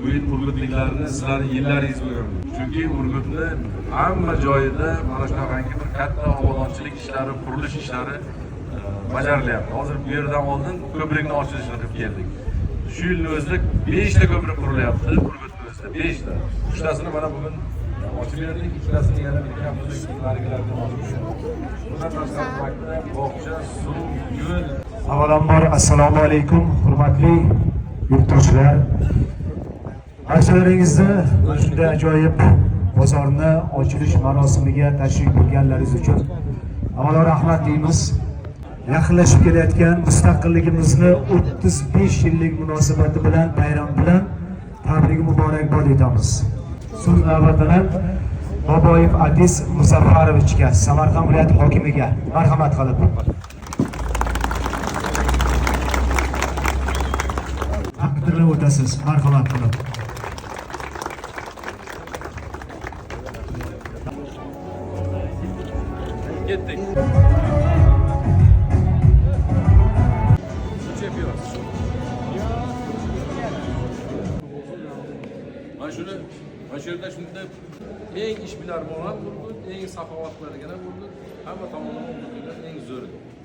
Bu yil urgutliklarni sizlarni yillaringiz bo'lgan. Chunki Urgutni hamma joyida mana shunaqangi bir katta obodonchilik ishlari, qurilish ishlari bajarilyapti. Hozir bu yerdan oldin ko'prikni ochilishini qilib keldik. Shu yilni o'zida 5 ta ko'prik qurilyapti, Urgutni o'zida 5 ta. Uchtasini mana bugun ochib berdik, ikkitasini yana bir haftada narigilarni ochib tushadi. Bundan tashqari maktab, bog'cha, suv, yo'l. Avvalambor assalomu alaykum, hurmatli yurtdoshlar. Barchalaringizni mana shunday ajoyib bozorni ochilish marosimiga tashrif buyurganlaringiz uchun avvalo rahmat deymiz. Yaqinlashib kelayotgan mustaqilligimizni 35 yillik munosabati bilan, bayram bilan tabrik muborakbod etamiz. So'z navbatini Boboyev Adiz Muzaffarovichga, Samarqand viloyati hokimiga marhamat qilib. Taqdirlab o'tasiz, marhamat qilib. Ketdik. Chepyoz. Mana shuni, mana shu yerda shunday eng ishbilarmon ham Urgut, eng saxovatli ham Urgut, hamma tomonlama Urgutliklar eng zo'ri.